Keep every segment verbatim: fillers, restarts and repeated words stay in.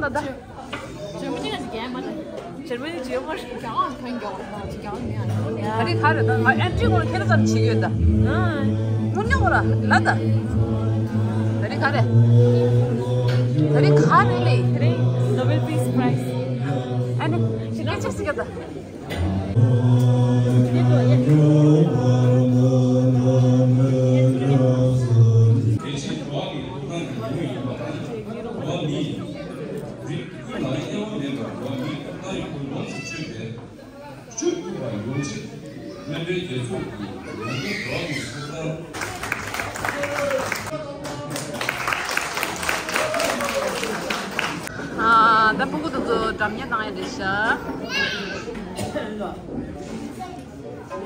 ད། འཇར་མ་ནི་ག་ཅིག་རྒྱག་མ་རེད། འཇར་མ་ནི་བརྗོད་མ་རེད། རྒྱག་ཨང་ཐོན་རྒྱག་ཨང་ཐོན་རྒྱག་ཨང་མི་ཨང་། ད་རེས་ག་རེད། ད་ང་ཨེམ་ཆི་སྐོར་ཁྱེད་རང་ཙམ་བྱེད་ཀྱི་ཡོད་ད། ཨང་། དངུལ་ཉོ་བ་ལ་ད། ད་རེས་ག་རེད། ད་རེས་ག་རེད་ལེ། ད་རེས་Nobel Peace Prize། ཨ་ནི་ཞིག་སྐད་ཆ་ཟིག་ག་ད། ཨ། ད་ཕྲུ་གུ་དེ་ཚོ་སྒྲ་སྙན་བཏང་ཡ་རེད་ཤག་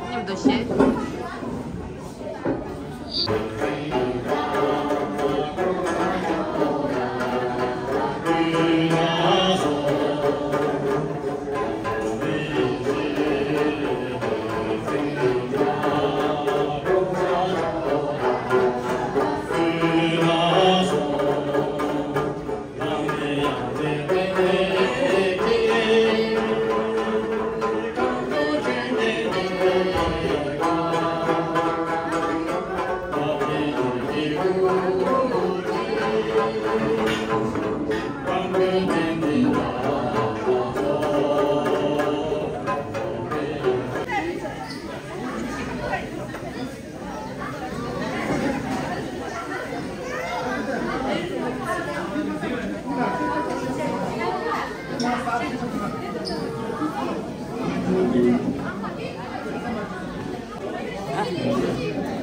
མཉམ་དུ་བཤད།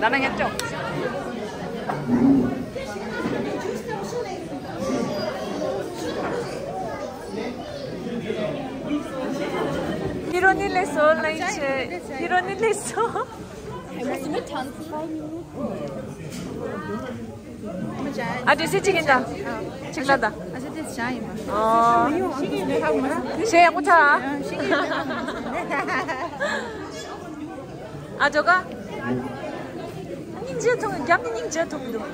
ད་ནང་ངས་ཅོག་ཁྱེད་རང་ནི་ལས་སོ་ལ་ཡིན་ཆེ། ཁྱེད་རང་ནི་ལས་སོ། ཨ་འདྲ་སེ་གཅིག་ཡིན་ད། གཅིག་ལ་ད། ཨ་ཅེ་དེ་བྱ་ཡིན་པ། ཨོ། ཤེས་ཡག་པོ་ཆགས། ཤེས་ཡག་པོ་ཆགས། ཨ་ཇོ་ག་སྙིང་རྗེ་ཐོང་། རྒྱབ་ནས་སྙིང་རྗེ་ཐོང་གི་འདུག་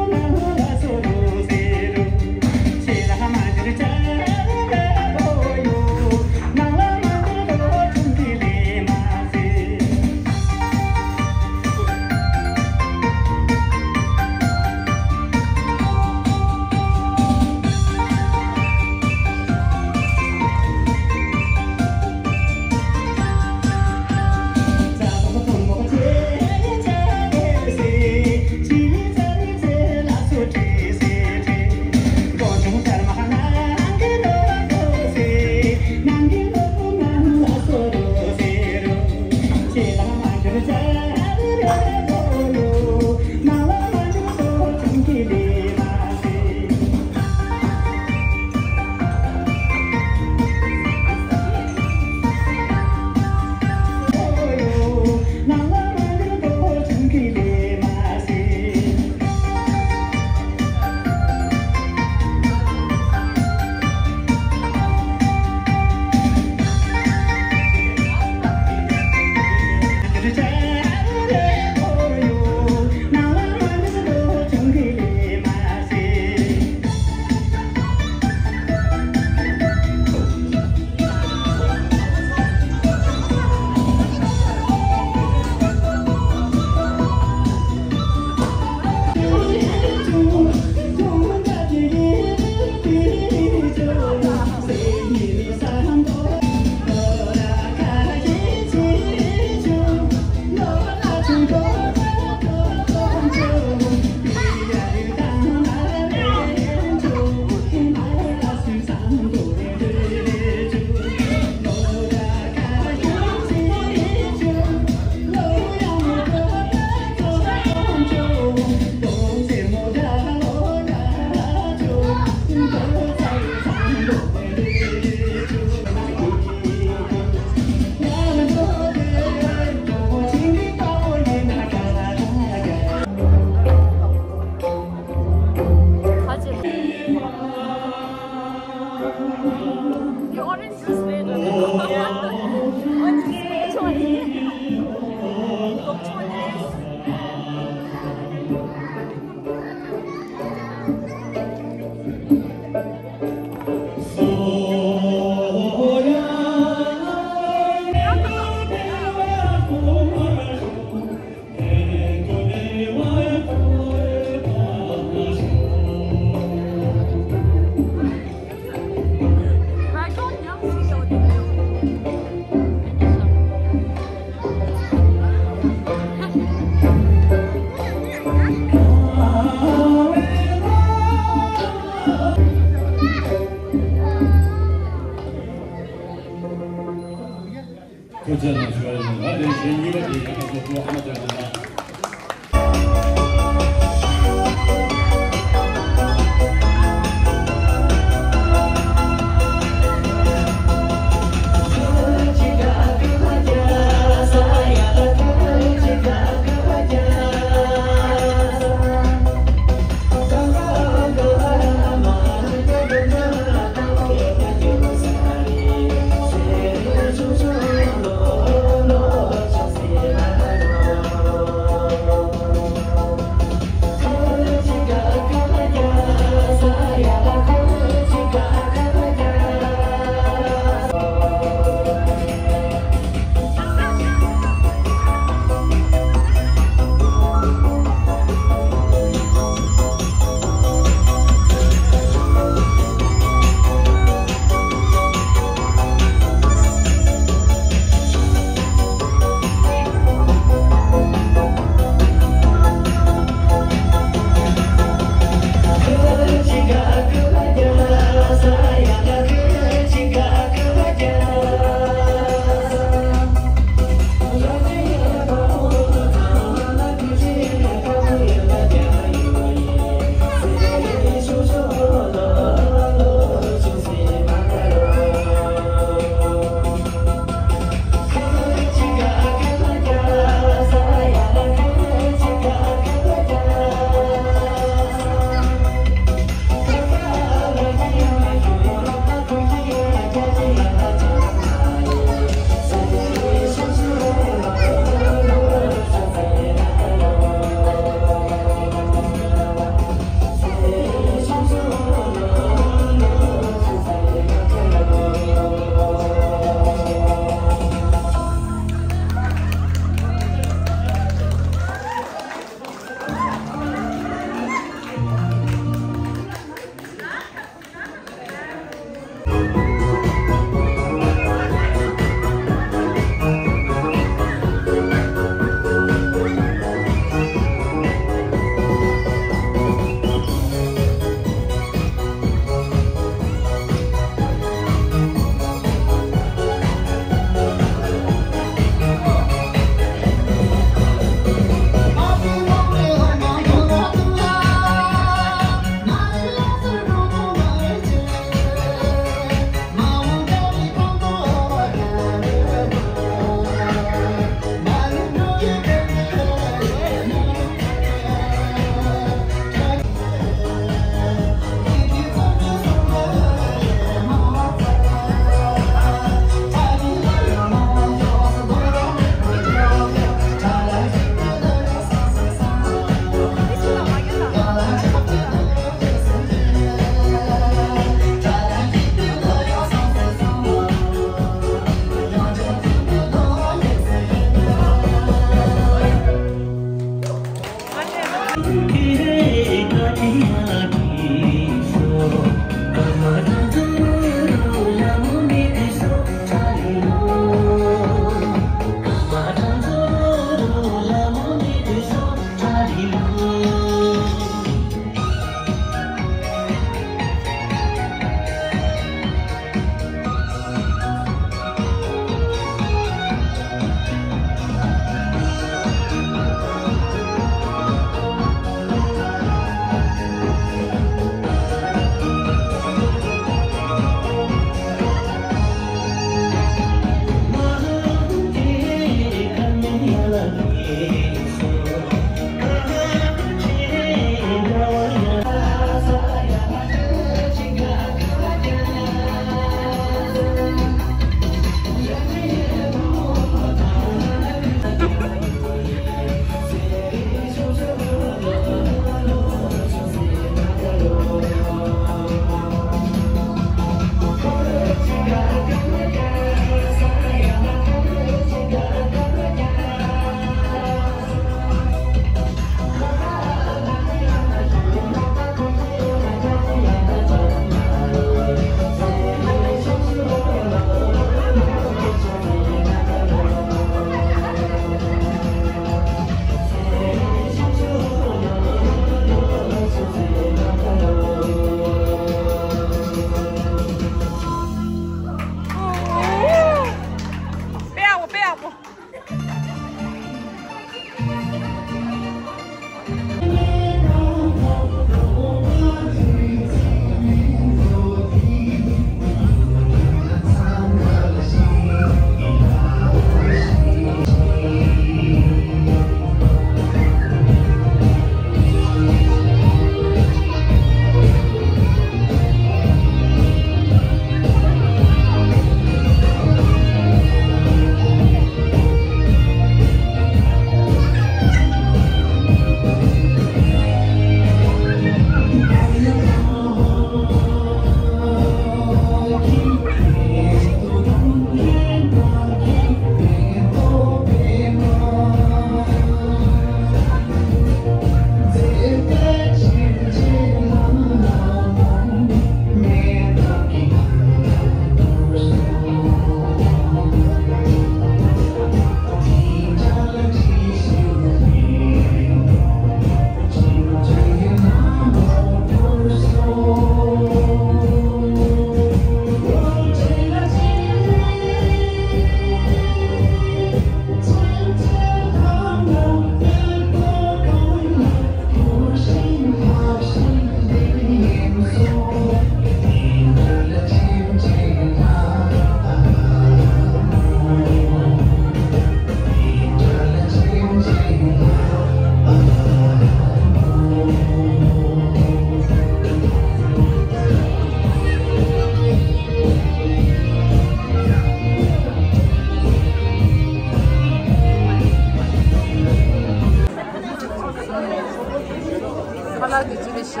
ཁ་ལག་གི་ཅི་རེད་ཤག་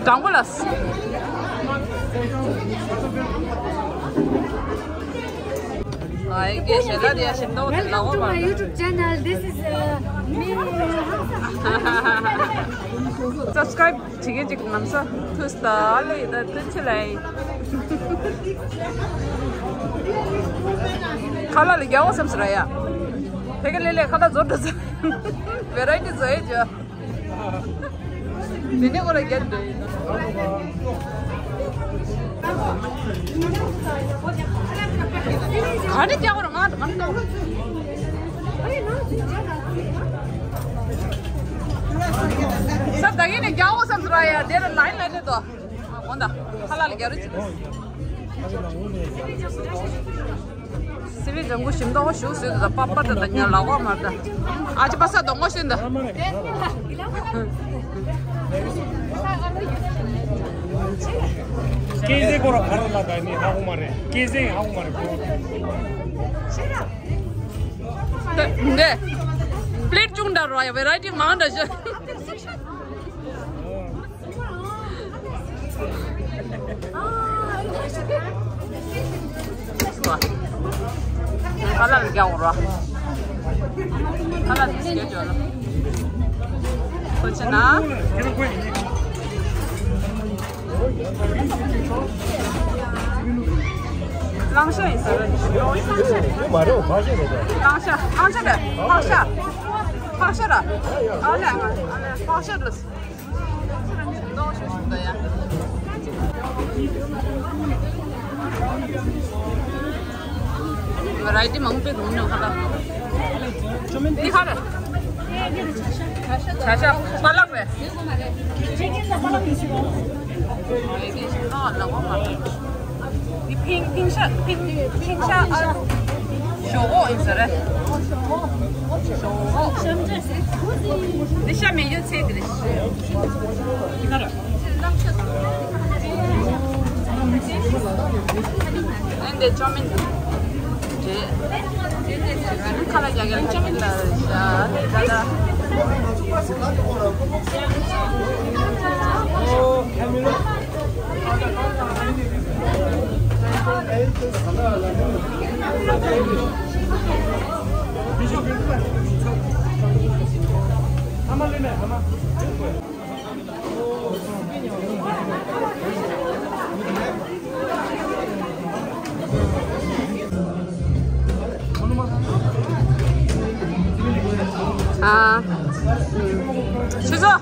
དྲང་པོ་ལ། ཨ་ཡེ་གེ་ཞེ་ལ་དེ་ཡ་ཞིམ་ཏོག་དེ་ལ་འོ་མ། Welcome to my YouTube channel. This is, uh, me. Subscribe བྱེད་མཁན་ཅིག་ལམ་སང་ཐུག་སྟེ་ཨ་ལོ་ཡི་ད་ཐུག་ཆེ་ལ་ཡིན། ཁ་ལག་ལ་རྒྱག་འོ་བསམ་སོང་ར་ཡ། དེ་ག་ལེ་ལེ་ཁ་ལག་བཟོ་འགྲོ་ཚར། བེ་རའི་ཊི་བཟོ་ཡས་བྱོས། དེ་ནས་ཁོ་ལ་རྒྱག་འགྲོ་ཡིན། ག་རེ་རྒྱག་འོ་ར་ང་ད་གང་ལྟ། ས་ད་གིན་ནས་རྒྱག་འོ་བསམ་སོང་ར་ཡ། དེ་ལ་ལའིན་ལ་ནས་དོ། ཨ་གོང་ད་ཁ་ལག་ལ་རྒྱག་རེས་བྱེད། སི་ཝི་ལྗང་གུ་ཞིམ་ཏོག་ཞུ་སུས་ད་པ་པ་ད་ད་ཉ་ལ་བ་མ་ད། ཨ་ཅི་པ་ས་དོང་གོ་ཤིན་ད། པོ་ར་ཁ་ར་ལ་ད་ནི་ཧ་གོ་མ་རེད། སྐད་ཆ་ཧ་གོ་མ་རེད། འདི་པླེཊ་ཅུང་འདྲ་རོ་ཡ་ཝེ་རའི་ཊི་མང་འདྲ་ཞིག་ཁ་ལག་རྒྱག་འོང་རོ། ཁ་ལག་དེ་སྐྱེལ་འཇོག་ལ། ཁོ་ཆེ་ན། གླང་ཤ་ཡིན་ཟེར་བས། མ་རེད། ཕག་ཤ་རེད། གླང་ཤ། གླང་ཤ་རེད། ཕག་ཤ། ཕག་ཤ་ར། ཨ་ལས། ཨ་ལས། ཕག་ཤ་རེད། ཝེ་རའི་ཊི་མང་པོ་འདུག་ནོ་ཧ་ལ། འདི་ཧ་ལ། བྱ་ཤ་པ་ལག་རེད། ཨ་ལ་འོ་མ། འདི་ཕིང་ཕིང་ཤ། ཕིང་ཕིང་ཤ། ཨ། ཞོག་ཁོག་ཡིན་ཟེར་རེད། ཞོག་ཁོག་འདི་ཤ་མེད་རྒྱུ་ཚད་འདི་རེད། ཨན་དེ་ཅོ་མིན་རེད། ཁ་ལག་རྒྱག་གི་ཅོ་མིན་ལ་ཤ་དེ་ད་ད། ཨ། ཆུ་ཚོད།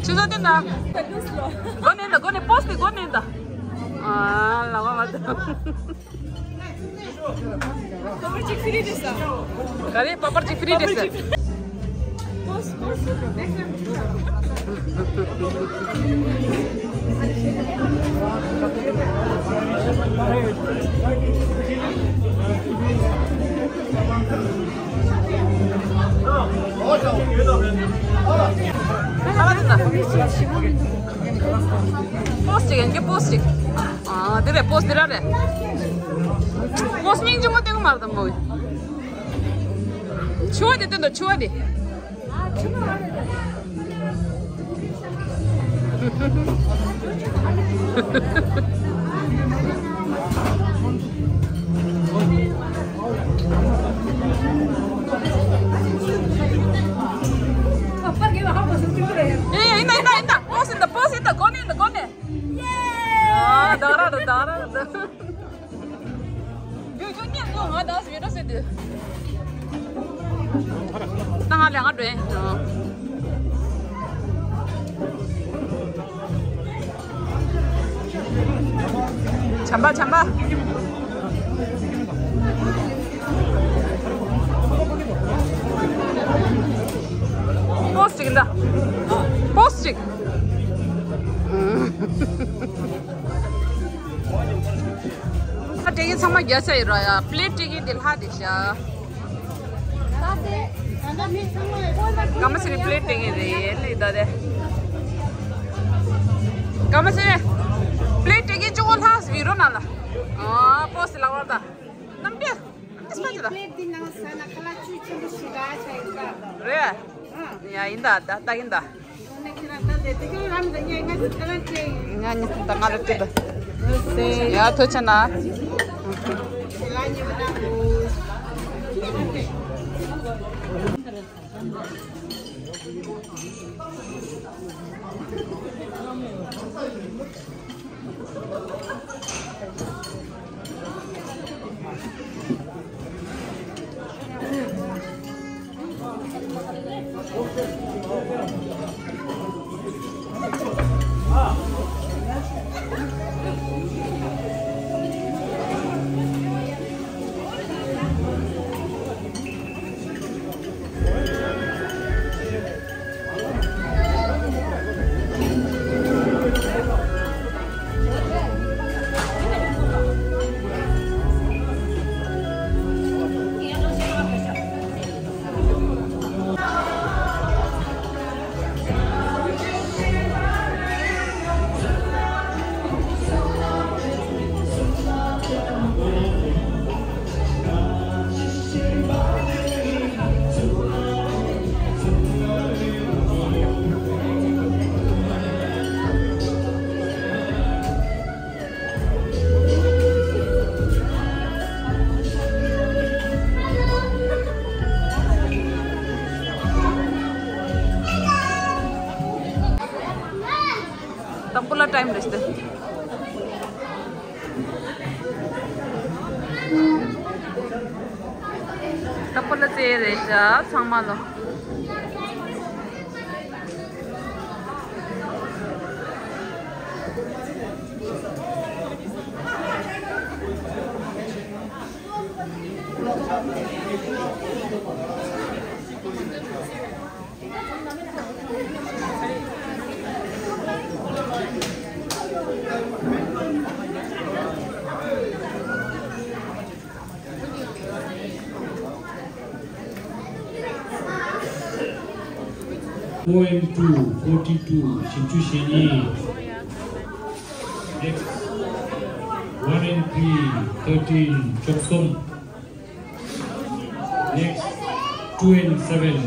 ཆུ་ཚོད་བསྟན་དང་། སྒོ་ནས་ད། སྒོ་ནས། པོ་སི་ཊི་སྒོ་ནས་ད། ཨ། ལ་བ་མ་ད། པ་པར་གཅིག་ཧྥི་རི་རེད་ས། ག་རེ། པ་པར་གཅིག་ཧྥི་རི་རེད་ས། པོ་སི་ཊི་ཡིན་གྱི། པོ་སི་ཊི། ཨ། འདི་རེད། པོ་སི་ཊི་འདི་ར་རེད། པོ་སི་ཊི་སྙིང་རྗེ་མོ་སྟོན་གི་མ་རེད་དམ་པོ། ཕྱུ་པ་དེ་སྟོན་དང་། ཕྱུ་པ་དེ། ཨེ། ཡིན་ད། ཡིན་ད། ཡིན་ད། པོ་སི་ཊི་ཡིན་ད། པོ་སི་ཊི་ཡིན་ད། སྒོ་ནས་ཡིན་ད། སྒོ་ནས། ཡེ། ཨ། ད་ར་ར། ད་ར་ར། ཡོ་ཡོ། ཉན་ཡོ། ང་ད་སི་བི་ཌི་ཡོ་ཟེར་དུས། ད་ང་ལས་ང་འགྲོ་ཡིན། བྱམས་པ། བྱམས་པ། པོ་སི་ཊི་གཅིག་འདྲ། པོ་སི་ཊི་གཅིག་ཨ། སྤྲད་མཁན་ཚང་མ་རྒྱག་ཚར་ཡོད་ར་ཡ། པླེཊ་སྤྲད་མཁན་དེ་ལྷག་དེ་བཞག་སྐར་མ་ཟེར་ནས་པླེཊ་སྤྲད་མཁན་རེད་ལེ་ད་དེ། སྐར་མ་ཟེར་ནས་པླེཊ་སྤྲད་མཁན་གཅིག་པོ་ལྷག་བི་རོ་ན་ལ། ཨ། པོ་སི་ལག་པར་ད། རྣམ་འགྲེལ། རྣམ་འགྲེལ་སྤེལ་ད། པླེཊ་འདི་ནང་ཟ་ན་ཁ་ལག་བཅུད་ཆེན་པོ་ཞེ་དྲག་ཆགས་ཡོད་ད། རེད། ཨ། ཡ། ཡིན་ད། ད་ད་ཡིན་ད། ང་ང་ད་ང་ལ་ལྟོས་ད། ཡ། ཐུགས་རྗེ་གནང་། ད་སྤོ་ལོ་ཊའིམ་རེད་ཤག་ད་སྤོ་ལོ་རྩེད་རེད་ཤག་ཚང་མ་ལོ། Four and two, forty-two, བཞི་བཅུ་ཞེ་གཉིས། Next, one and three, thirteen, བཅུ་གསུམ། Next, two and seven.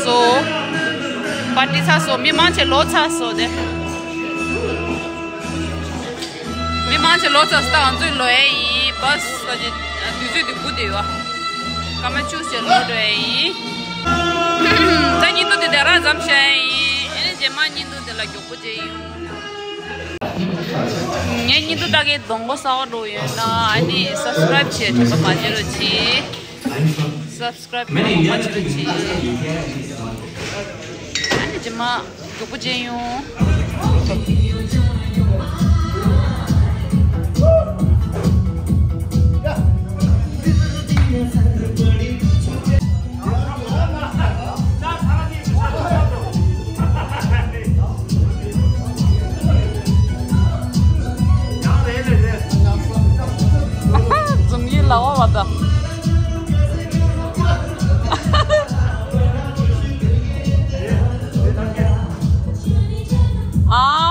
སོ། པར་ཊི་ཚར་སོང་། མི་མང་ཆེ་ལོག་ཚར་སོང་དེ། མི་མང་ཆེ་ལོག་ཚར་སོང་། ད་ང་ཚོའི་ལོག་ཡས་ཡིན། བཱས་ད་ཅི་དུས་ཚོད་དེ་སྒུག་བསྡད་ཡོད། སྐར་མ་བཅུ་ཙམ་ལོག་འགྲོ་ཡས་ཡིན། ད་བརྙན་ཐུང་དེ་དེ་རང་མཚམས་བཞག་ཡས་ཡིན། ཨ་ནི་རྗེས་མ་བརྙན་ཐུང་དེ་ལ་མགྱོགས་པོ་མཇལ་ཡོང་། ངའི་བརྙན་ཐུང་ལྟ་མཁན་གདོང་པོ་གསར་པ་འདྲ་ཡོད་ན་ཨ་ནི་སབ་སི་ཀ་རའིབ་བྱས་དྲན་པ་མ་བརྗེད་རོགས་གྱིས། སབ་སི་ཀ་རའིབ་མ་བརྗེད་རོགས་གྱིས། ཨ་ནི་རྗེས་མ་མགྱོགས་པོ་མཇལ་ཡོང་། འཛུམ་གྱིས་ལ་བ་བ་དང་། ཨ།